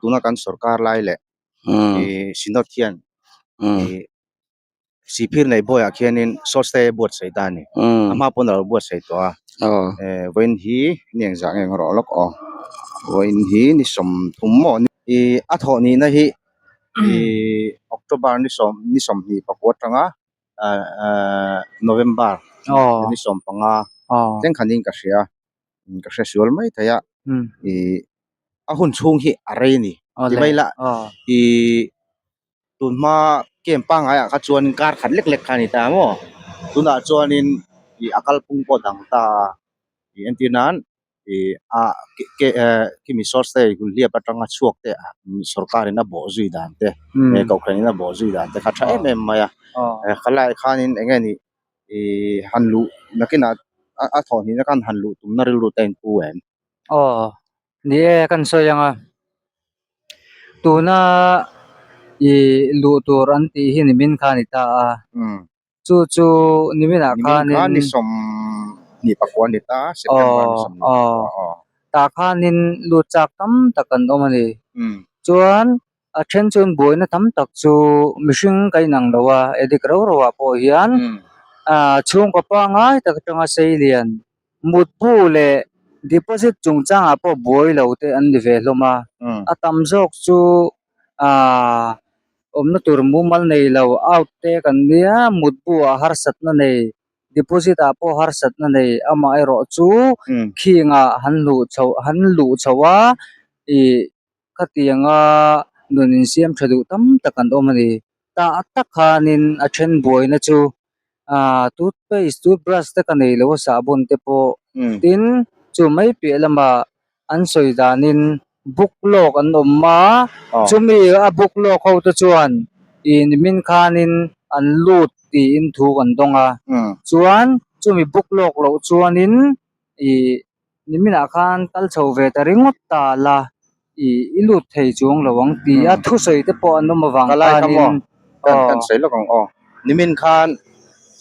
Tuna kan sorkar lai leh ih Synod hian ih Sihphir nei bawiah khianin short stay a buatsaih ta a ni. A hma pawn a lo buatsaih tawh a. Eh vawiin hi ni engzah nge rawh lawk aw. Vawiin hi ni 30 maw ih a thawh nihna hi ih October ni sawm ni 29 atanga ah November ni 15 thleng khanin ka hria ka hre sual mai thei a ih a hun chhung hi a rei a ni. Ti mai la ih. Tunhma camp pangaiah kha chuanin kar khat lek lek kha a ni ta maw? Tunah chuanin ih a kalphung pawh dang ta a, ih entir nan ih a ke eh khimi short stay Hulhliap atanga chhuak te sorkarin a bawh zui dan te eh kohhranin a bawh zui dan te kha tha em em mai a, eh khalai khanin eng nge ni ih han luh nakinah a thawh hnihna khan han luh tumna rilru te a inpu em? Aw ni e kan sawi ang a. Tuna ih luh tur an tih hi nimin kha a ni ta a, chu chu niminah khanin Nimin kha ni 24 a ni ta a, September ni 24 aw. Tah khanin lut chak tam tak an awm a ni. Chuan a then chuan buaina tam tak chu mihring ka inang lo a, addict rau rau ah pawh hian chhungkaw pangngai tak atanga sei lian Mutbu leh deposit chungchangah pawh buai lo te an ni ve hlawm a, a tam zawk chu aaa awmna tur mumal nei lo out te kan nia, mutbu ah harsatna nei, deposit ah pawh harsatna nei amaherawh chu khingah han luh chhoh han luh chhoh a ih khatianga nun insiam tha duh tam tak an awm a ni. Tah tak khanin a then buaina chu aaa toothpaste toothbrush te ka nei lo a sahbawn te pawh tin chu mai piah lamah an sawi danin book lawk an awm a chumi a book lawk ho te chuan ih nimin khanin an lut tiin thu kan dawng a chuan chumi book lawk loh chuanin ih. Niminah khan kal chho ve ta ringawt ta la ih i lut thei chuang lo ang ti a thusawi te pawh an awm avang Ka lai kha maw? Kan kan sawi lawk ang aw. Nimin khan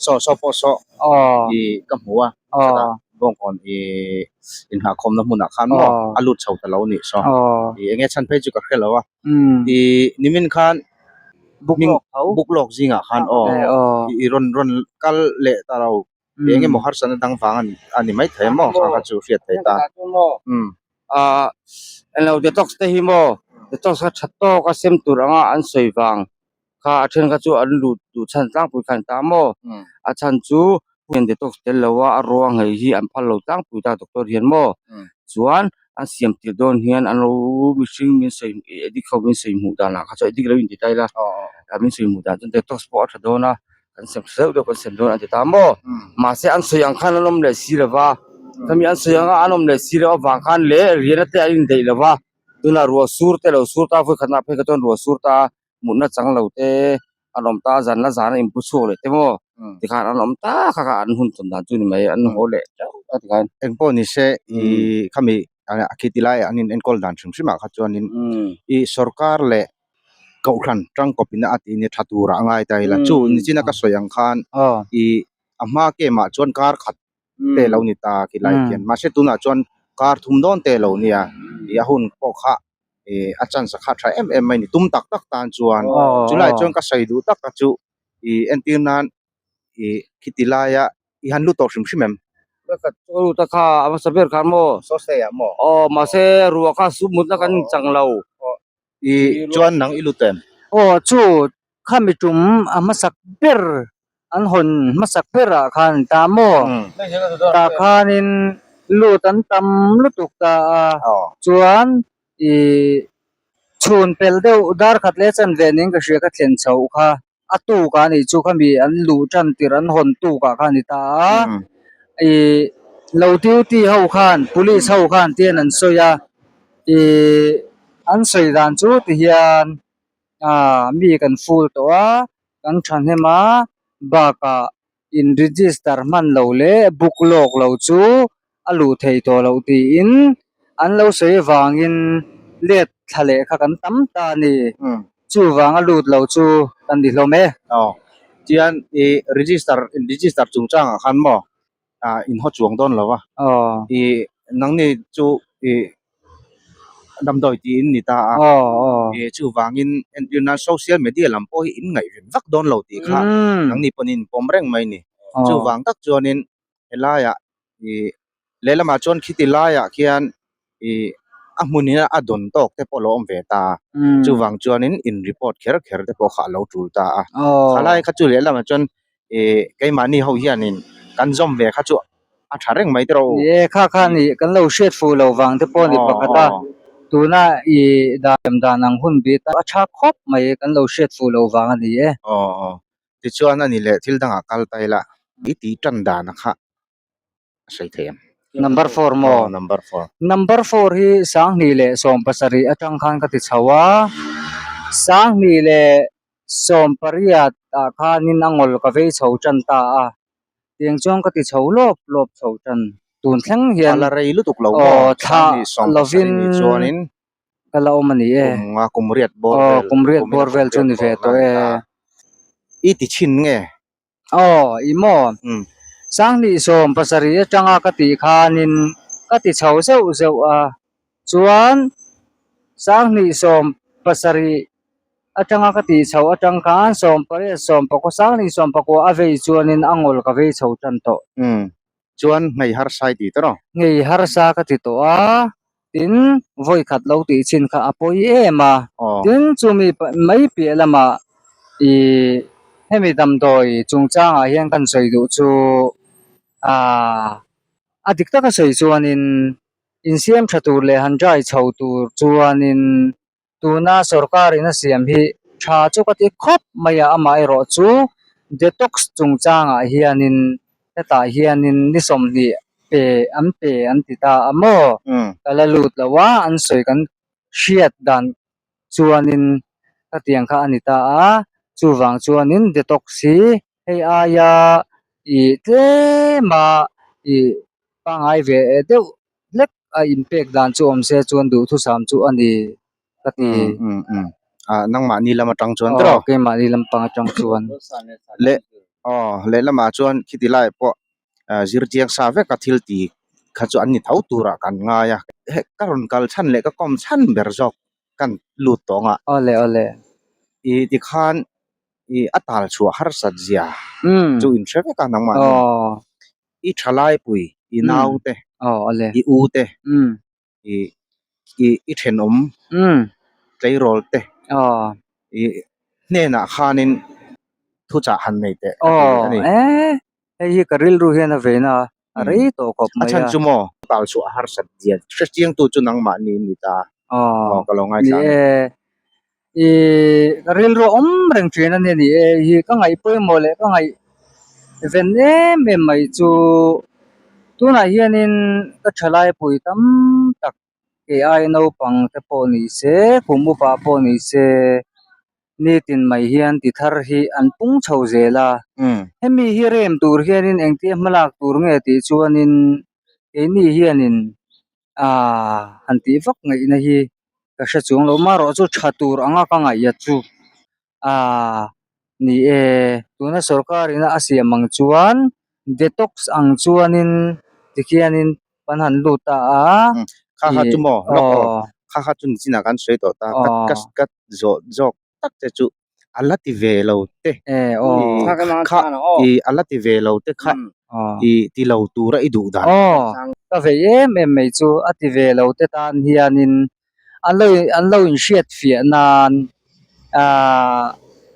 saw saw pawh saw ih ka hmu a chutah Bawngkawn ih inghahkhawmna hmunah khan maw a lut chho ta lo nih saw ih enge chhan phei chu ka hre lo a ih nimin khan book lawk zingah khan aw ih rawn rawn kal leh ta lo. Eng emaw harsatna dang vang a ni a ni mai thei maw kha kha chu hriat thei ta. Aaa englo detox te hi maw detox kha tha tawk a sem tur anga an sawi vang kha a then kha chu an lut duh chhan tlangpui khan ta maw a chhan chu detox tel lo a a ruang hei hi an phal lo tlangpui ta doctor hian maw chuan an siam tir dawn hian an lo mihring min sawi addict ho min sawi hmuh danah kha chuan addict lo in ti ta ila min sawi hmuh dan chuan detox pawh a tha dawn a. Kan sem hreuh deuh kan sem dawn a ti ta maw? Mahse an sawi ang khan an awm leh si lo va, khami an sawi anga an awm leh si loh avang khan leh riahna te an indaih lo va, tunah ruah sur te lo sur ta a, vawikhatna phei kha chuan ruah sur ta a, mutna chang lo te an awm ta a, zanna zana inpu chhuak leh te maw tikhan an awm ta kha kha an hun tawn dan chu ni mai an haw leh teuh a tikhan. Engpawh ni se ih khami a khiti lai an in enkawl dan hrim hrim ah kha chuanin ih sorkar leh Kohhran tangkawpin a tih ni tha turah a ngai ta ila. Chu nichina ka sawi ang khan ih a hma game ah chuan kar khat te lo ni ta khi lai khian. Mahse tunah chuan kar thum dawn te lo nia. Ih a hun pawh kha ih a chance a kha tha em em mai ni. Tum tak tak tan chuan chulaiah chuan ka sawi duh tak a chu ih entir nan ih khiti laia i han lut tawh hrim hrim em? Ka lut a kha a hmasa ber khan maw? Saw stay ah maw? Aw mahse ruah kha sum mutna kan chang lo. I chuan nang i lut em? Aw chu khami tum a hmasak ber an hawn hmasak berah khan ta maw? Tah khanin lut an tam lutuk ta a chuan i chhun pel deuh dar khat leh chanve ning ka hria ka thlen chhoh kha a tuk a nih chu khami an luh tan tirh an hawn tuk ah khan a ni ta a ih lo duty ho khan police ho khan te hian an sawi a ih an sawi dan chu ti hian ah mi kan full tawh a kan thahnem a bakah in register hman lo leh book lawk lo chu a luh thei tawh loh tiin an lo sawi avangin let thla leh kha kan tam ta a ni. Chuvang a lut lo chu kan ni hlawm e. Aw, chuan i register in register chungchangah khan maw ah in haw chuang dawn lo a. Aw. I nangni chu i. Damdawi tih in ni ta a. Chuvangin entir nan social media lam pawh hi in ngaihven vak dawn lo tih kha nangni pawn in pawm reng mai ni. Chuvang tak chuanin helaiah ih lehlamah chuan khiti laiah khian ih a hmunin a dawn tawk te pawh a lo awm ve ta a. Chuvang chuanin in report kher kher te pawh kha a lo tul ta a. Khalai kha chu lehlamah chuan ih keimahni ho hianin kan zawm ve kha chu a tha reng mai tiraw. Ni e, kha khan ih kan lo hriat fuh lo vang te pawh a ni pakhat a, tuna ih dan dan ang hun bit a tha khawp mai kan lo hriat fuh lo vang a ni e. Aw aw, tichuan a ni leh thil dangah kal ta ila i tih tan dan a kha a sawi thei ang. Number four maw? Aw number four. Number four hi 2017 atang khan ka ti chho a, 2018 ah khanin a ngawl ka vei chho tan ta a. Tiang chuan ka ti chho lawp lawp chho tan tun thleng hian A la rei lutuk lo maw? Aw thla lovin chuanin ka la awm a ni e. Kum nga kum riat bawr vel. Aw kum riat bawr vel chu ni ve tawh e. I ti chhin nge? Aw i maw? 2017 atanga ka tih khanin ka ti chho zeuh zeuh a chuan 2017 atanga ka tih chho atang khan 18 19 2019 a vei chuanin a ngawl ka vei chho tan tawh. Umm chuan nghei harsa i ti tawh rawh. Nghei harsa ka ti tawh a, tin vawi khat lo tih chin kha a pawi em a, tin chumi mai piah lamah ih hemi damdawi chungchangah hian kan sawi duh chu aaa a dik taka sawi chuanin insiam tha tur leh han dry chho tur chuanin Tuna sorkarin a siam hi tha chu ka ti khawp mai a, amaherawh chu detox chungchangah hianin hetah hianin ni 20 pe an pe an ti ta a maw? Ka la lut lo a, an sawi kan hriat dan chuanin khatiang kha a ni ta a, chuvang chuanin detox hi hei aia ih tlema ih pangngai ve deuh hlek a inpek dan chu awm se chuan duhthusam chu a ni ka ti. Umm umm ah nangmahni lam atang chuan tiraw? Aw keimahni lampang atang chuan. Leh aw lehlamah chuan khiti lai pawh zirchiang sa veka thil ti kha chu an ni tho turah kan ngai a. Hei ka rawn kal chhan leh ka kawm chhan ber zawk kan lut tawng a. Awle awle. I tikhan i a tal chhuah harsat zia chu inhre vek a nangmahni. I thalaipui, i naute, i ute, i i thenawm tleirawl te i hnenah khanin thuchah han nei teh ka ti a ni. Hei hi ka rilru hian a veina a rei tawh khawp mai a. A chhan chu maw? Tal chhuah harsat zia hrechiangtu chu nangmahni in ni ta. Aw ka lo ngaithla a ni. I ka rilru awm reng thin a ni ni e hi ka ngaih pawimawh leh ka ngaih ven em em mai chu tunah hianin ka thalai pui tam tak kei ai naupang te pawh ni se kum upa pawh ni se nitin mai hian ti thar hi an pung chho zel a hemi hi rem tur hianin engtia hmalak tur nge tih chuanin keini hianin Aaa han tih vak ngaihna hi ka hre chuang lo marawh chu tha tur anga ka ngaih chu aaa ni e tuna sorkar ina a siam ang chuan detox ang chuanin tikhianin kan han lut ta a Kha kha chu maw lawk aw kha kha chu nichinah kan sawi tawh ta ka ka zawh zawk tak che chu a la ti ve lo te kha i a la ti ve lo te kha i ti lo tura i duh dan. Aw ka vei em em mai chu a ti ve lo te tan hianin an lo an lo inhriat fiah nan ah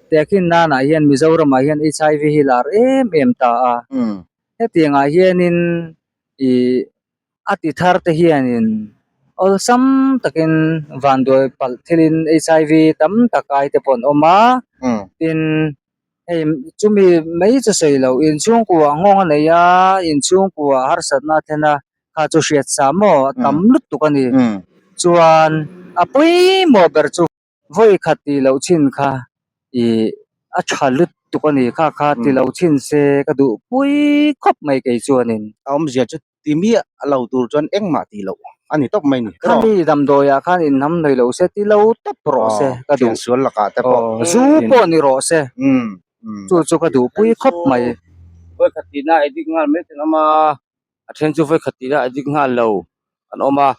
tehkhin nanah hian Mizoramah hian HIV hi lar em em ta a hetiangah hianin ih A ti thar te hianin awlsam takin vanduai palh thilin HIV tam tak ai te pawh an awm a, tin hei chumi mai chu sawi loh inchhungkua nghawng a nei a, inchhungkua harsatna a thlen a, kha chu hriat sa maw a tam lutuk a ni. Chuan a pawimawh ber chu. Vawi khat tih loh chin kha ih a tha lutuk a ni kha kha ti lo chin se ka duh pui khawp mai kei chuanin. A awmzia chu ti miah lo tur chuan engmah tih loh a ni tawp mai ni. Khami damdawiah khan inhnam hnawih lo se ti lo tawp rawh se ka duh. Thian sual lakah te pawh. Zu pawh ni rawh se chu chu ka duh pui khawp mai. Vawi khat tihna addict nghal mai ten awm a, a then chu vawi khat tihna addict nghal lo an awm a.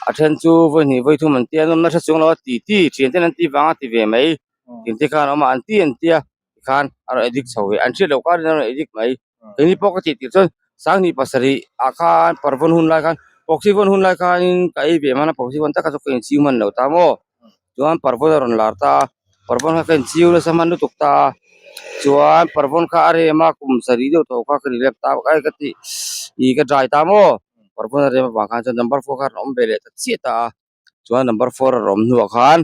A then chu vawi hnih vawi thum an tia nawmna hre chuang lo a ti ti thian ten an tih vang a ti ve mai tin te khan a awm a an ti an tia tikhan a rawn addict chho ve an hriat loh karin a rawn addict mai keini pawh ka tih tirh chuan sanghnih pasarih ah khan parvawn hun lai khan pawksi vawn hun lai khanin ka ei ve hman a pawksi vawn taka chu ka inchiu hman lo ta maw chuan parvawn a rawn lar ta a parvawn kha ka inchiu nasa hman lutuk ta a chuan parvawn kha a rem a kum sarih deuh tawh kha ka rilep ta a ka tih ih ka dry ta maw parvawn a rem avang khan chuan number four kha a rawn awm ve leh ta chiah ta a. Chuan number four a rawn awm hnuah khan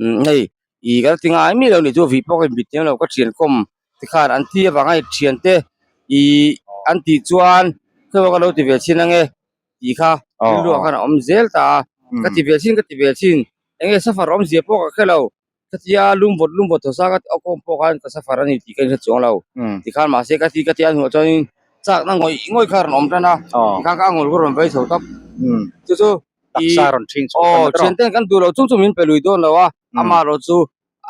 umm hei ih ka la ti ngai miah lo ni chu vih pawh ka inbit thiam lo ka thian kawm te khan an ti avang a thian te ih an tih chuan khawi ka lo ti ve chhin ange tih kha rilruah khan a awm zel ta a ka ti ve chhin ka ti ve chhin eng nge safar awmzia pawh ka hre lo khatia lum vawt lum vawt thaw sa ka awkawm pawh khan ka safar a ni tih ka inhre chuang lo tikhan mahse ka ti ka ti a hnuah chuanin chakna ngawih ngawih kha a rawn awm tan a tikhan ka angul ka rawn vei chho tawp chu chu Taksa rawn ṭhing chho aw thian ten kan duh loh chung chu min pe lui dawn lo a amaherawh chu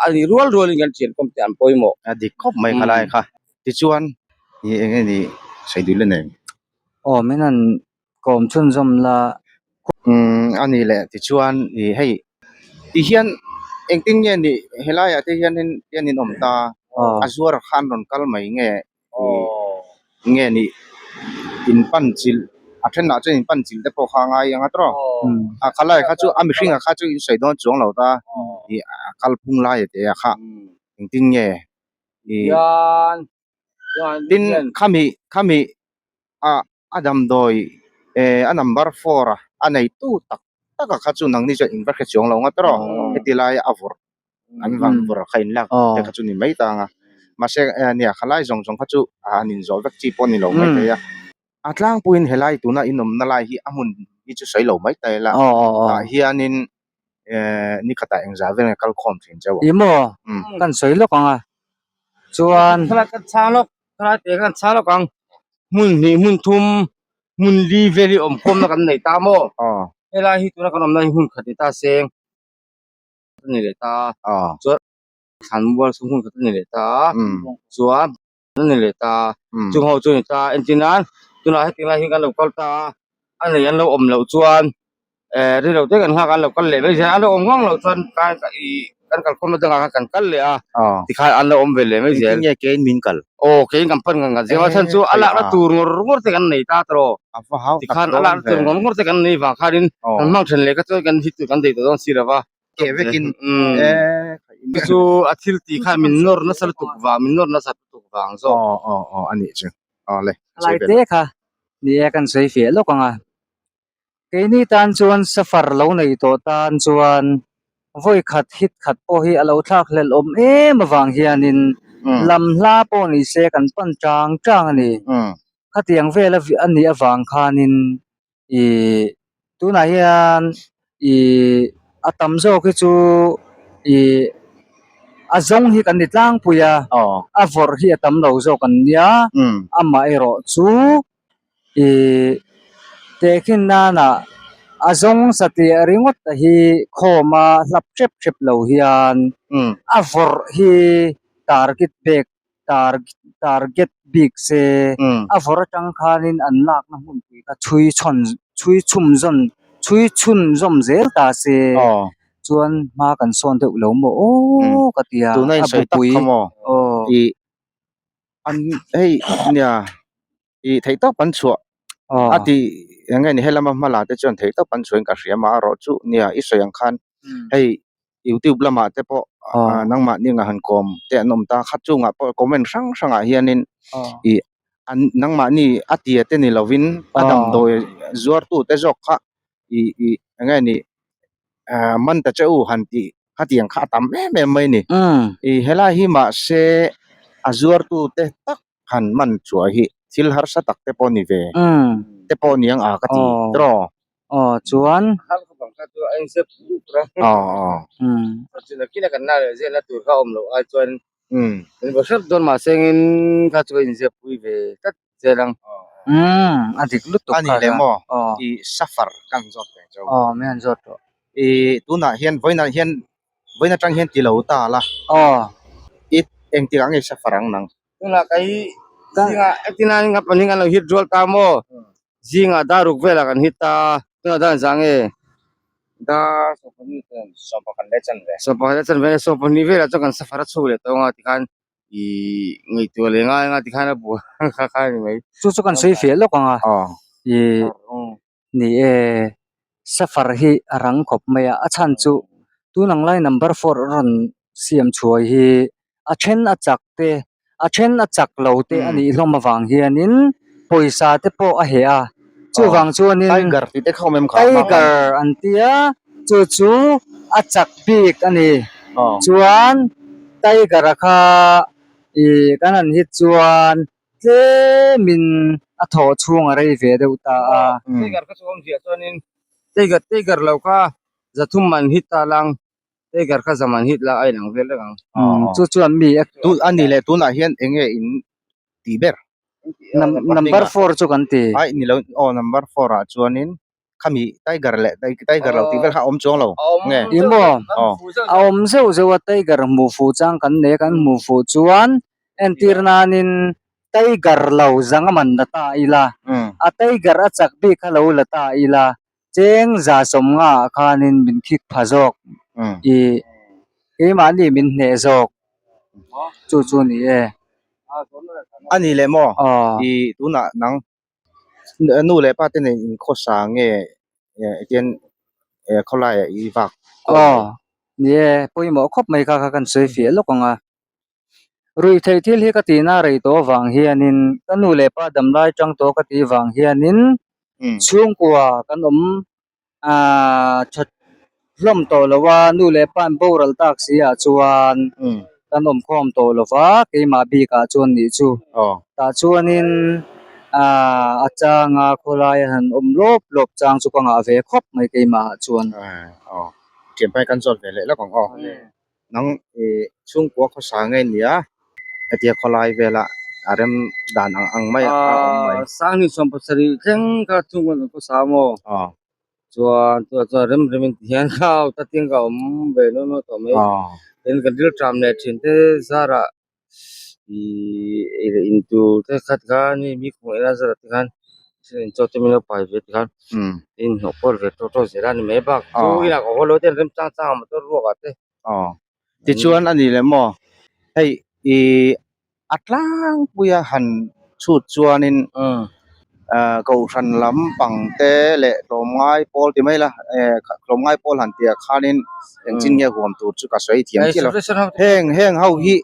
a nih rual rualin kan thian kawm te an pawimawh a dik khawp mai khalai kha tichuan ih eng nge ni sawi duh la nei aw min han kawm chhunzawm la. Umm a ni leh tichuan ih hei ti hian engtin nge ni helaiah te hianin hian in awm ta a zuar khan rawn kal mai nge nge ni in pan chilh a thenah chuan in pan chilh te pawh kha a ngai ang a tawh a khalai kha chu a mihring ah kha chu in sawi dawn chuang lo ta ih a kalphung lai te a kha engtin nge ih tin khami khami a a damdawi eh a number four a a neitu tak tak a kha chu nangni chuan in va hre chuang lo nga tawh heti laia a vawrh an vang vawrh kha in lak te kha chu ni mai tang a mahse nia khalai zawng zawng kha chu an inzawh vek chi pawh a ni lo mai thei a a tlangpuiin helai tuna inawmna lai hi a hmun hi chu sawi lo mai ta ila tah hianin eh ni khatah engzah vel nge kal khawm thin chauh ang. Ih maw kan sawi lawk ang a chuan. Thlalak kan chhang lawk thlalak te kan chhang lawk ang hmun hnih hmun thum hmun li vel hi awm khawmna kan nei ta maw helai hi tuna kan awmna hi hmun khat ni ta seng a ni leh ta chuan thlan mual chu hmun khat a ni leh ta chuan. a ni leh ta chung ho chu a ni ta entir nan tunah heti lai hi kan lo kal ta a a nei an lo awm loh chuan eh ri lo te kan nghak a an lo kal leh mai zel an lo awm ngang loh chuan kan ih kan kalkhawmna dangah khan kan kal leh a tikhan an lo awm ve leh mai zel engtin nge kein min kal aw kein kan pan ngang ngang zel a chhan chu a lakna tur ngawr ngawr te kan nei ta tawh tikhan a lakna tur ngawr ngawr te kan nei vang khanin kan hmang then leh kha chuan kan hit tur kan nei tawh dawn si lo va. Keh vekin eh chu a thil tih khan min nawr nasa lutuk vang min nawr nasa lutuk vang zawk aw aw aw a nih chu aw le lai te kha ni e kan sawi fiah lawk ang a keini tan chuan safar lo nei tawh tan chuan vawi khat hit khat pawh hi a lo thlak hlelh awm em avang hianin lam hla pawh ni se kan pan chang chang a ni khatiang vel a nih avang khanin ih tunah hian ih a tam zawk hi chu ih a zawng hi kan ni tlangpui a a vawrh hi a tam lo zawk an nia amaherawh chu ih tehkhin nana a zawng satliah ringawt te hi khawm a hlap hrep hrep lo hian a vawrh hi target pek target bik se a vawrh atang khanin an lakna hmunpui kha chhui chhawn chhui chhum zawn chhui chhun zawm zel ta se chuan hma kan sawn deuh lo maw aw ka ti a tuna a insawi tak bupui kha maw aw ih an hei nia ih theih tawp an chhuah a ti eng nge ni helama hma la te chuan theih tawp an chhuah in ka hria amaherawh chu nia i sawi ang khan hei youtube lamah te pawh nangmahni anga han kawm te an awm ta kha chungah pawh comment hrang hrangah hianin ih an nangmahni a tia te ni lovin a damdawi zuartu te zawk kha ih ih eng nge ni man ta che u han tih khatiang kha a tam em em mai a ni ih helai hi mahse a zuartu te tak han man chhuah hi thil harsa tak te pawh ni ve te pawh niang a ka ti tawh aw chuan aw aw a dik lutuk a ni leh maw i safar kan zawt ve chauh aw min han zawt rawh i tunah hian vawiinah hian vawiin atang hian ti lo ta la aw i engtikah nge safar ang nang tunah ka hi zingah engtin nga pahnih an lo hit rual ta maw zingah daruk velah kan hit ta tunah dan zah nge. Dar 12 ten 11 leh chanve. 11 leh chanve 12 velah chuan kan safar a chho leh tawh anga tikhan ih ngaihtuah leh ngai anga tikhan a buai kha kha a ni mai. Chu chu kan sawi fiah lawk ang a ih ni e safar hi a rang khawp mai a a chhan chu tun ang lai number four a rawn siam chhuai hi a then a chak te a then a chak lo te a nih hlawm avang hianin pawisa te pawh a heh a chuvang chuanin tiger tih te kha awm em kha tiger an tia chu chu a chak bik a ni chuan tiger a kha ih kan han hit chuan tlemin a thawh chhung a rei ve deuh ta a. Tiger kha chu awm ziah chuanin tiger tiger lo kha zathum man hit ta lang Tiger kha zaman hit la a inang vel reng ang. Chu chuan mi a Tu a ni leh tunah hian eng nge in tih ber? Number four chu kan ti. Ai ni lo aw number four ah chuanin khami tiger leh tiger lo tih vel kha a awm chuang lo nge? Ih maw a awm zeuh zeuh a tiger hmuh fuh chang kan nei a kan hmuh fuh chuan entir nanin tiger lo zanga man la ta ila a tiger a chak bik kha lo la ta ila Cheng za sawmnga ah khanin min khik pha zawk ih keimahni min hneh zawk chu chu a ni e. A ni leh maw? Ih tunah nang nu leh pa te nen in khawsa nge etian khawlaiah i vak kual mai? Aw ni e pawimawh khawp mai kha kha kan sawi fiah lawk ang a. Ruihtheih thil hi ka tihna rei tawh avang hianin ka nu leh pa damlai tang tawh ka tih vang hianin chhungkua kan awm aaa that hlawm tawh lo a, nu leh pa an boral tak si ah chuan kan awm khawm tawh lo va, keimah bikah chuan nih chu. Tah chuanin aaa a changa khawlaia han awm lawp lawp chang chu ka ngah ve khawp mai keimah ah chuan. Thianpai kan zawt ve leh lawk ang aw. Nang ih chhungkua khawsa nge nia hetia khawlai vela a rem dan ang ang mai a awm mai. Sang ni 70 thleng kha chhungkua kan khawsa maw? Chuan tunah chuan rem rem in ti hian kha au ta tiang ka awm ve nual nual tawh mai. Tin kan ril tram leh thin te zarah ih ei leh in tur te khat khan mi mi khawngaih na zarah te khan thil in chaw te min lo pai ve ti khan in hnawh kual ve tawk tawk zel a ni mai bak chu inah ka haw lo te an rem chang chang a motor ruak ah te. Aw tichuan a ni leh maw hei ih a tlangpuia han chhut chuanin ah kohhran lampang te leh tlawmngai pawl ti mai la eh tlawmngai pawl han tih ah khanin engchin nge huam tur chu ka sawi thiam chiah lo heng heng ho hi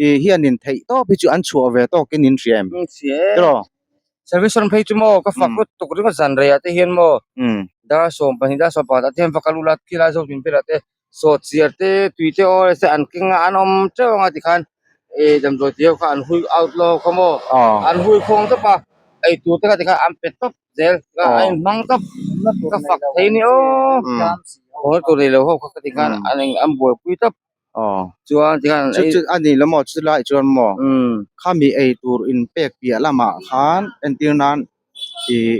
ih hianin theih tawp hi chu an chhuah ve tawkin in hria em tiraw. Service rawn phei chu maw ka fak lutuk ringawt zan reiah te hian maw dar 12 dar 14 ah te hian va kal ula khilai zawk min velah te sawt chiar te tui te aw se an keng a an awm teuh ang a tikhan ih damdawi tih ho kha an hui out lo kha maw an hui khawng tawp a eitur te kha tikhan an pe tawp zel a inhmang tawp ka fak thei ni aw haw tur nei lo ho kha ka tikhan an an buaipui tawp chuan tikhan chu chu a ni lo maw chu lai chuan maw khami eitur inpek piah lamah khan entir nan ih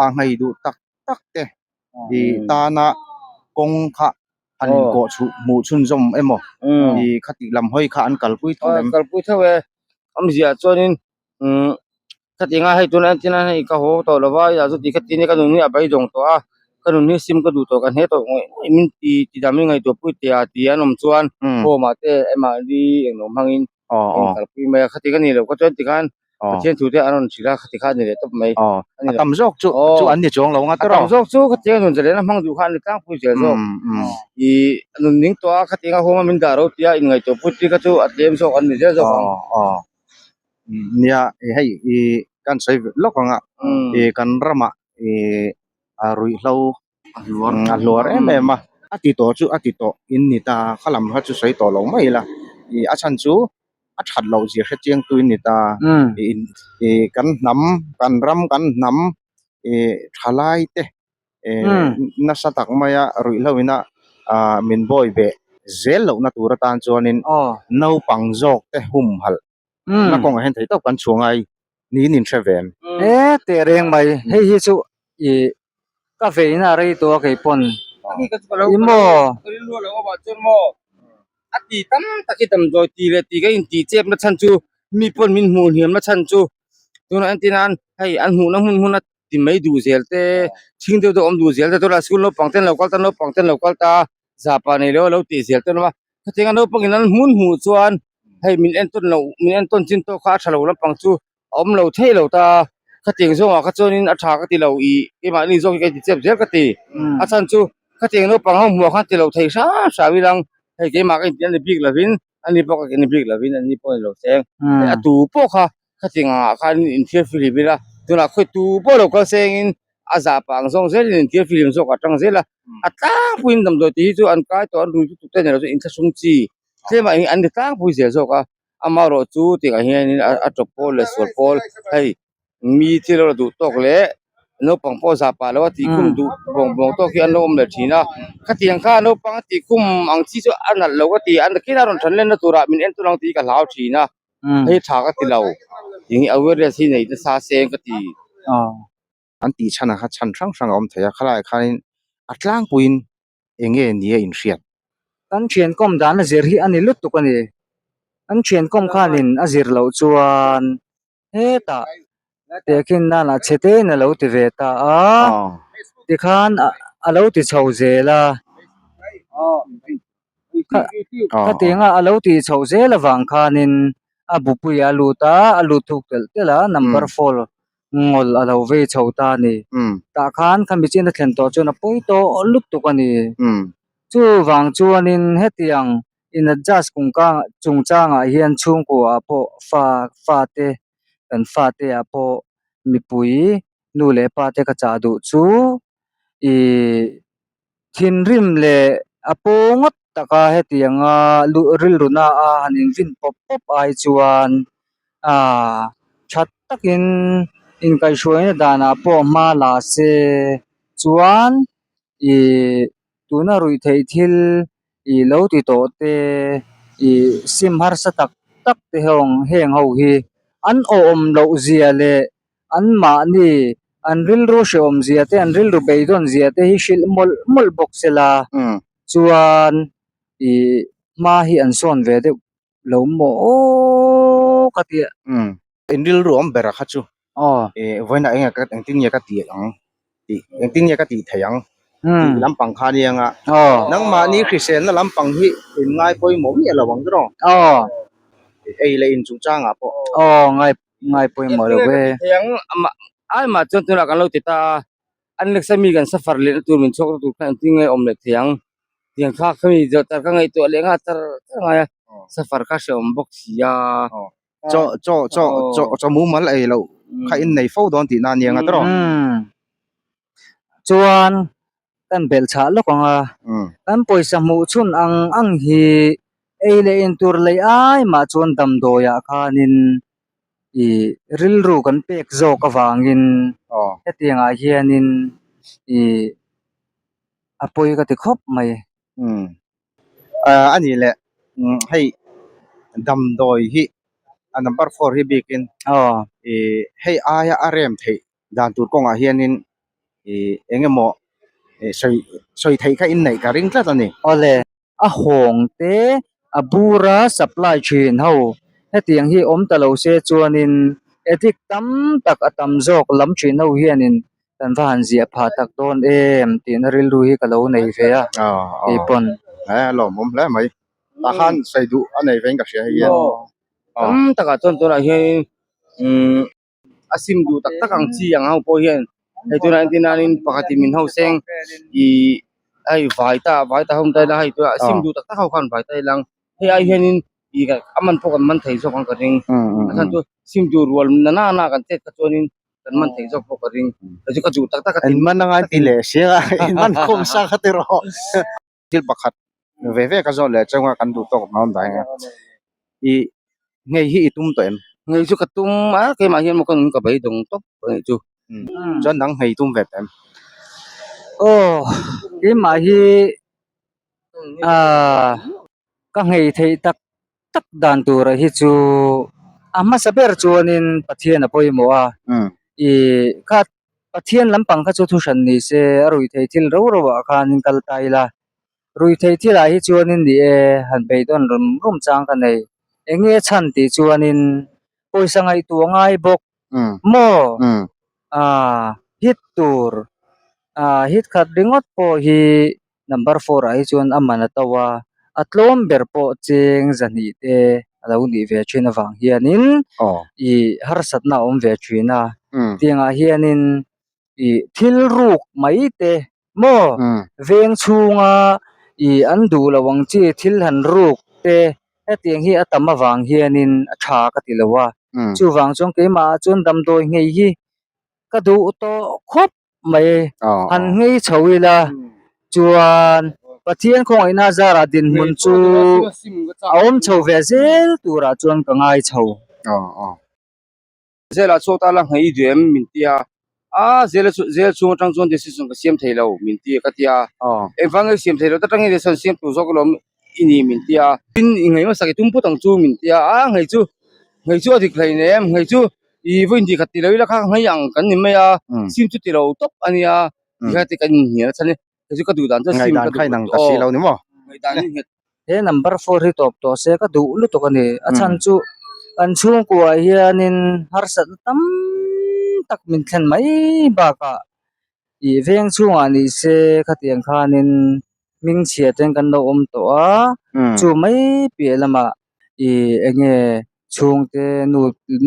a nghei duh tak tak te ih tana kawng kha an inkawh chhuh hmuh chhunzawm emaw ih khatih lam hawi kha an kalpui tho em. Kalpui tho e awmzia chuanin umm khati nga hei tuna entir nan hei ka haw tawh lova inah chu ti khati nia ka nun hi a beidawng tawh a ka nun hi sim ka duh tawh ka hne tawh ngawih ngawih min ti ti dam in ngaihtuah pui teh a ti an awm chuan home ah te mahni englo hmangin in kalpui mai a khati ka ni lo kha chuan tikhan Pathian thu te an rawn hrilh a khati kha a ni leh tawp mai a tam zawk chu chu an ni chuang lo nga a tam zawk chu khati a nun zalen a hmang duh kha an ni tlangpui zel zawk ih nun ning tawh a khati anga home a min dah ro tia in ngaihtuah pui te kha chu a tlem zawk an ni zel zawk ang. Nia hei ih kan sawi lawk ang a ih kan ramah ih a ruihhlo a hluar em em a a ti tawh chu a ti tawh in ni ta kha lam kha chu sawi tawh lo mai ila ih a chhan chu a that loh zia hre chiang tu in ni ta ih ih kan hnam kan ram kan hnam ih thalai te ih nasa tak maia ruihhlo ina ah min bawi beh zel lohna tur atan chuanin naupang zawk te humhalh na kawngah hian theih tawp kan chhuah ngai niin in hre ve em. E teh reng mai hei hi chu ih ka veina a rei tawh a kei pawn i maw. Ka rilru a lo awm ah chuan maw a ti tam tak hi damdawi ti leh ti ka inti chep na chhan chu mi pawn min hmuh hniam na chhan chu tunah entir nan hei an hmuhna hmun hmun a. Ti mai duh zel te, thing deuh deuh awm duh zel te, tunah school naupang te an lo kal ta, naupang te an lo kal ta, zahpah nei lo a lo tih zel te an awm a, khatiang a naupang in an hmun hmuh chuan hei min entawn loh min entawn chin tawk kha a tha lo lampang chu a awm lo thei lo ta, khatiang zawngah kha chuanin a tha ka ti lo ih keimahni zawk hi ka inti chep zel ka ti, a chhan chu khatiang naupang ho hmuh ah khan ti lo thei hram hram ilang hei keimah ka inti a ni bik lovin ani pawh ka ni bik lovin ani pawh a ni lo cheng a tu pawh kha khatiang ah khan inthiar fihlim ila tunah khawi tu pawh lo kal sengin a zah pah ang zawng zelin inthiar fihlim zawk a tang zel a a tlangpuiin damdawi tih hi chu an kai tawh an rui lutuk te ni lo chu inthlahrung chi tlem ah an ni tlangpui zel zawk a amaherawh chu tiangah hianin a tawp pawl leh sual pawl hei mi thil a duh tawk leh naupang pawh zah pah lo a tih khum duh bawng bawng tawk hi an lo awm leh thin a khatiang kha naupang a tih khum ang chi chu a nalh lo ka ti a nakin a rawn than lenna turah min en tur ang tih hi ka hlau thin a hei tha ka ti lo eng hi awareness hi nei nasa seng ka ti. An tih chhan ah kha chhan hrang hrang a awm thei a khalaiah khanin a tlangpuiin eng nge ni a inhriat? Kan thian kawm dan a zir hi a ni lutuk a ni. Kan thian kawm khanin a zir loh chuan hetah tehkhin nanah chhe tein a lo ti ve ta a, tikhan a lo ti chho zel a. Khatianga a lo tih chhoh zel avang khanin a bupuiah a lut a, a lut thuk telh telh a, number four ngawl a lo vei chho ta a ni. Tah khan khami chin a thlen tawh chuan a pawi tawh lutuk a ni. Chuvang chuanin hetiang in adjust chungchangah hian chhungkuaah pawh fa fate kan fate ah pawh mipui nu leh pa te ka chah duh chu ih thinrim leh a paw ngawt taka hetianga luh rilru na a han invin pawp pawp ai chuan aaa tha takin inkaihhruaina danah pawh hma la se chuan ih tuna ruih theih thil ih lo ti tawh te ih sim harsa tak tak te heng ho hi an awm loh zia leh an mahni an rilru hrehawm zia te an rilru beidawn zia te hi hrilh mawlh mawlh bawk se la chuan ih hma hi an sawn ve deuh lo maw aw ka ti a. In rilru awm ber a kha chu ih vawiinah eng nge engtin nge ka tih ang tih engtin nge ka tih theih ang tih lampang kha ania nga nangmahni hriselna lampang hi in ngai pawimawh miah lo ang tiraw ei leh in chungchangah pawh. Aw ngai ngai pawimawh lo ve. Thei ang amah ai mah chuan tunah kan lo ti ta a an next a mi kan suffer leh na tur min chhuak na tur khan engtin nge awm leh thei ang tiang kha khami zawh tar ka ngaihtuah leh nghal char char ngai a suffer kha hrehawm bawk si a. Chaw chaw chaw chaw chaw mumal ei loh kha in nei fo dawn tihna a nia tiraw. Chuan kan belh chhah lawk ang a kan pawisa hmuh chhun ang ang hi ei leh in tur lei ai mah chuan damdawi ah khanin ih rilru kan pek zawk avangin hetiang ah hianin ih a pawi ka ti khawp mai. A nih leh hei damdawi hi a number four hi bikin ih hei aia a rem theih dan tur kawngah hianin ih eng emaw ih sawi sawi theih kha inneih ka ring tlat a ni. Awle a hawng te a bura supply thin ho hetiang hi awm ta lo se chuanin addict tam tak a tam zawk lam thin ho hianin kan va han ziah phah tak dawn em tihna rilru hi ka lo nei ve a keipawn. A lawmawm hle mai tah khan sawi duh a nei vein ka hria hei hian. Tam takah chuan tunah hianin umm a sim duh tak tak ang chi ang ho pawh hian hei tunah entir nanin pakhatin min ho seng ih hei vai ta vai ta ho ta ila hei tunah sim duh tak tak ho khan vai ta ila ang hei ai hianin ih a man pawh kan man thei zawk ang ka ring a chhan chu sim duh rual na na kan chet kha chuanin kan man thei zawk pawh ka ring hei chu ka duh tak tak a in man anga ti leh sia in man khawm sa kha ti rawh thil pakhat ve ve ka zawt leh chunga kan duh tawk hma awm dai anga i ngei hi i tum tawh em ngei chu ka tum a keimah hian maw ka nun ka beidawng tawp a nih chu chuan nang ngei tum ve tawh em aw keimah hi ah ka ngei theih tak tak dan tura hi chu a hmasa ber chuanin Pathian a pawimawh a ih kha Pathian lampang kha chu thu hran ni se a rui thei thil ro ro ah khanin kal ta ila rui thei thil ah hi chuanin ni e han beidawn rum rum chang ka nei eng nge chhan tih chuanin pawisa ngaihtuah ngai bawk maw ah. Hit tur ah hit khat ringawt pawh hi number four ah hi chuan a man a to a, a tlawm ber pawh cheng zahnih te a lo nih ve thin avang hianin ih harsatna a awm ve thin a tiangah hianin ih thil ruk mai te maw veng chhunga ih an duh loh ang chi thil han ruk te hetiang hi a tam avang hianin a tha ka ti lo a chuvang chuan keimah ah chuan damdawi nghei hi ka duh tawh khawp mai han nghei chho ila chuan Pathian khawngaihna zarah dinhmun chu a awm chho ve zel turah chuan ka ngai chho. Zelah chhuak ta la nghei duh em min ti a, a zela chu zel chhung atang chuan decision ka siam thei lo min ti a ka ti a, engvang nge siam thei lo ta tangin decision siam tur zawk alawm i ni min ti a, tin i nghei hmasak i tum phawt ang chu min ti a, a nghei chu nghei chu a dik hlei nem nghei chu i vawi inti khat ti lo ila kha nghei ang kan ni mai a, sim chu ti lo tawp a nia tikha ti kan inhnial a chhan e kei chu ka duh dan chu sim ka duh ta si lo ni maw? Ngaihdan hi nghet. He number four hi tawp tawh se ka duh lutuk a ni. A chhan chu kan chhungkuah hianin harsatna tam tak min thlen mai bakah ih veng chhungah ni se khatiang khanin hmingchhia ten kan lo awm tawh a, chu mai piah lamah ih eng nge chhungte nu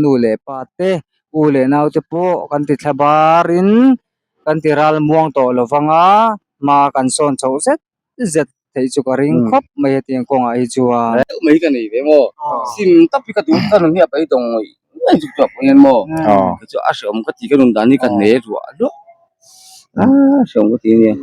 nu leh pa te u leh nau te pawh kan ti thla barin kan ti ral muang tawh lo vang a hma kan sawn chhoh zet zet theih chu ka ring khawp mai hetiang kawngah hi chuan. Deuh mai ka nei ve maw sim tap hi ka duh ka nun hi a beidawng ngawih ngawih chu chhuak pawh hian maw kei chu a hrehawm ka ti ka nun dan hi ka hne ruah luah a hrehawm ka ti a nia.